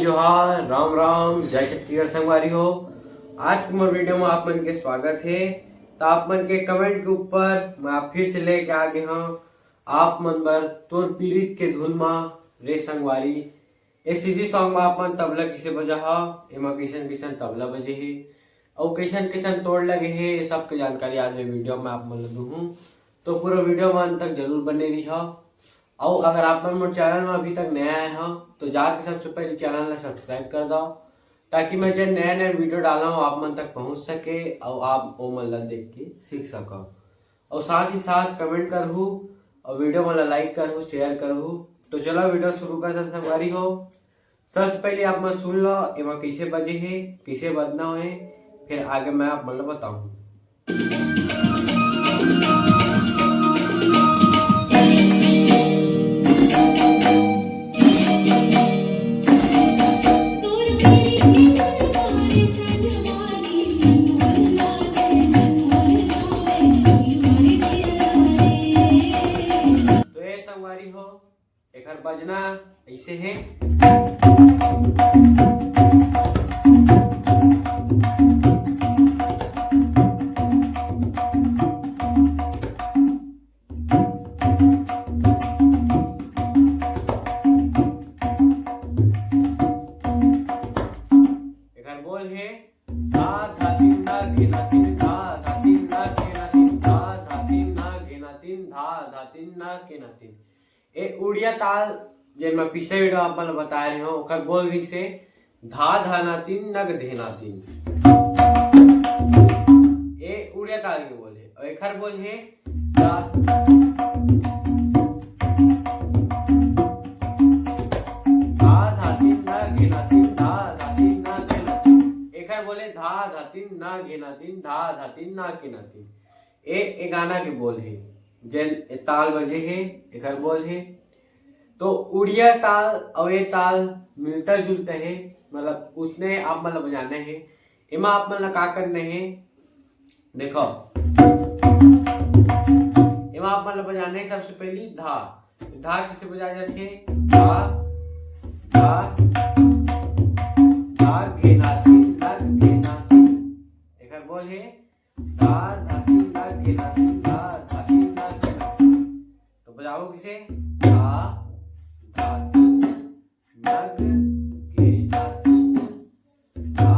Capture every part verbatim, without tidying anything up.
जोहार, राम राम, जय छत्तीसगढ़ संगवारी हो। आज के मोर वीडियो में आप मन के स्वागत हे। तो आप मन के कमेंट के ऊपर मैं आप फिर से लेके आ गए हूँ आप मन बर तोर पीरित के धुन मा रे संगवारी। ए सीजी सॉन्ग मा आप मन तबला किसे बजा हा, एमा किसन किसन तबला बजे हे, अउ किसन किसन तोड़ लगे हे, ये सब के जानकारी आज मैं वीडियो में आप मन ल दूहूँ। तो पूरा वीडियो में अंत तक जरूर बने रहिहा। अउ अगर आप मन मोर चैनल में अभी तक नया आए हो तो जाके सबसे पहले चैनल ला सब्सक्राइब कर दो, ताकि मैं जब नया नया वीडियो डाला हूँ आप मन तक पहुँच सके अउ आप ओ मन ला देख के सीख सको। अउ साथ ही साथ कमेंट करहू अउ वीडियो मन ला लाइक करहू, शेयर करहू। तो चलो वीडियो शुरू करते हैं संगवारी हो। सबसे पहले आप मन सुन लो एमा कैसे बजे हे, कैसे बजना हे, फिर आगे मैं आप मन ला बताऊँ। तो ये संगवारी हो, एकर बजना ऐसे हे। एकर बोल हे धा धा तीन धा घेना तीन, धा धा तीन धा घेना तीन, धा धा तीन धा घेना तीन, धा धा तीन धा घेना तीन। ए उड़िया ताल जेन मैं पिछले वीडियो आप मन ल बताए रहे हो, ओकर बोल रहिस हे धा धा ना तीन नग धेना तीन। ए उड़िया ताल के बोल हे, अउ एकर बोल हे धा धा तीन धा घेना तीन, धा धा तीन धा घेना तीन। एकर बोले धा धा तीन ना घेना तीन, धा धा तीन ना घेना तीन। ए ए गाना के बोल हे, जेन ए ताल बजे हे, एकर बोल हे। तो उड़िया ताल अउ ए ताल मिलता जुलता हे, मतलब उसने आप मन ल बजाना हे। एमा आप मन ल का करना हे, देखो, एमा आप मन ल बजाना हे सबसे पहली धा। धा किसे बजाए जाथे? धा, धा, धा घेना तीन, नग घेना तीन। एकर बोल हे धा धा तीन नग घेना तीन, धा धा तीन नग घेना तीन। तो बजाओ किसे? धा धा तीन नग घेना तीन, धा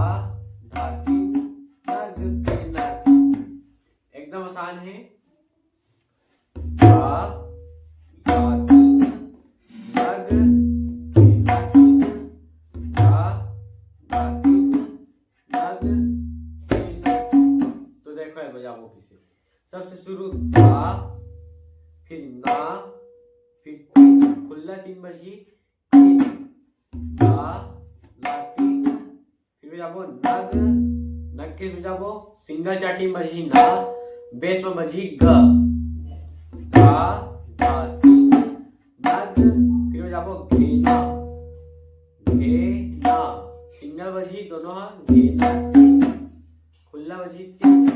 धा तीन नग घेना तीन। एकदम आसान हे। धा धा तीन नग घेना तीन, धा धा तीन नग घेना तीन। तो देखो ये बजाबो किसे। सबसे शुरू धा, फिर ना, फिर तीन, खुल्ला तीन बजही, तीन, धा धा तीन, फिर बजाबो नग, नग के बजाबो सिंगल चाटी बजही ना, बेस में बजही ग। धा धा तीन नग, फिर बजाबो घेना, घेना, सिंगल बजही दोनों हा, घेना तीन, खुल्ला बजही तीन।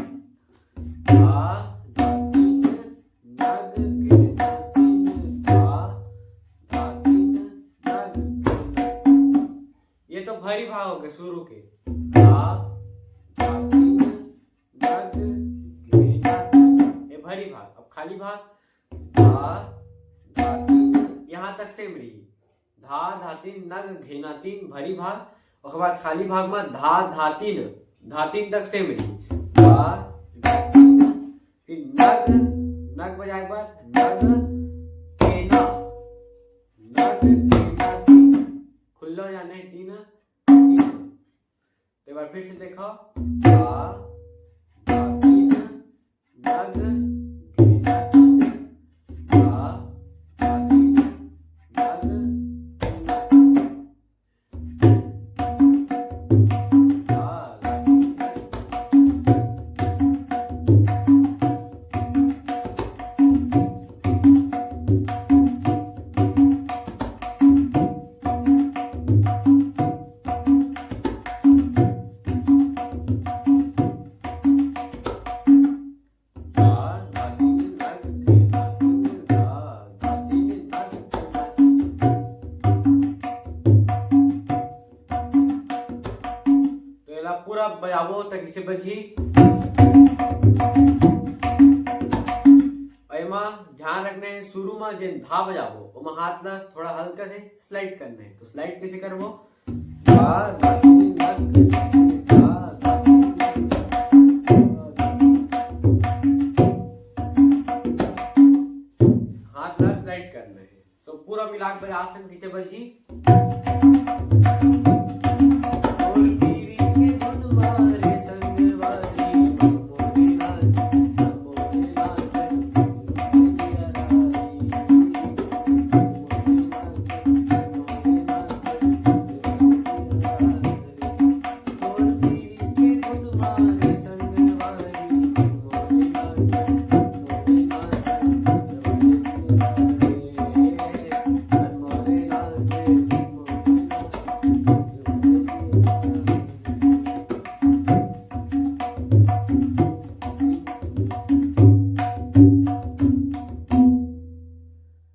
धा धा तीन नग घेना तीन, धा धा तीन नग घेना तीन। ये तो भरी भाग हो गए शुरू के। धा धा तीन नग घेना तीन, ये भरी भाग। अब खाली भाग धा धा तीन, यहाँ तक सेम रही। धा धा तीन नग घेना तीन भरी भाग, ओकर बाद खाली भाग में धा धा तीन, धा तीन तक सेम रही। धा धा तीन, फिर नग, नग बजाए के बाद नग घेना, नग घेना तीन, खुल्ला हो जाना है तीन, तीन। तो एक बार फिर से देखो, धा धा तीन नग घेना तीन, धा धा तीन नग घेना तीन। जाबो त कइसे बजही? एमा ध्यान रखना हे, शुरू म जेन धा बजाबो, ओमा हाथ ला थोड़ा हल्का से स्लाइड करना हे। तो स्लाइड कइसे करबो? धा, धा, धा, धा, धा। हाथ ला स्लाइड करना हे। तो पूरा मिला के बजाथन, कइसे बजही?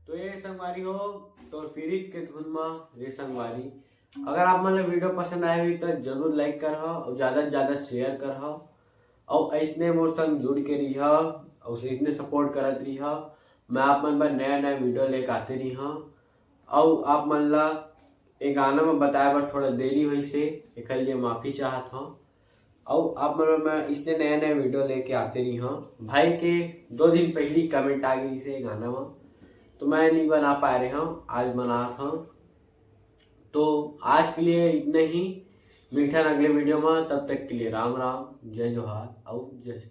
तो ये संगवारी हो, तोर पीरित के धुन म रे संगवारी। अगर आप मन ला वीडियो पसंद आए हुई तो जरूर लाइक करहा अउ ज्यादा से ज्यादा शेयर करहा, अउ अइसने मोर संग जुड़ के रहिहा, अउ अइसने सपोर्ट करत रहिहा। मैं आप मन बर नया नया वीडियो लेके आते रहिहा। अउ आप मन ला ए गाना में बताए बर थोड़ा देरी होइस हे, एकर लिए माफी चाहत हौं। अउ आप मन बर मैं इसने नया नया वीडियो लेके आते रहिहा। भाई के दो दिन पहली कमेंट आ गई से गाना में, तो मैं नहीं बना पाए रहे हूँ, आज बनात हूँ। तो आज के लिए इतना ही, मिलथन अगले वीडियो में। तब तक के लिए राम राम, जय जोहार अउ जय श्री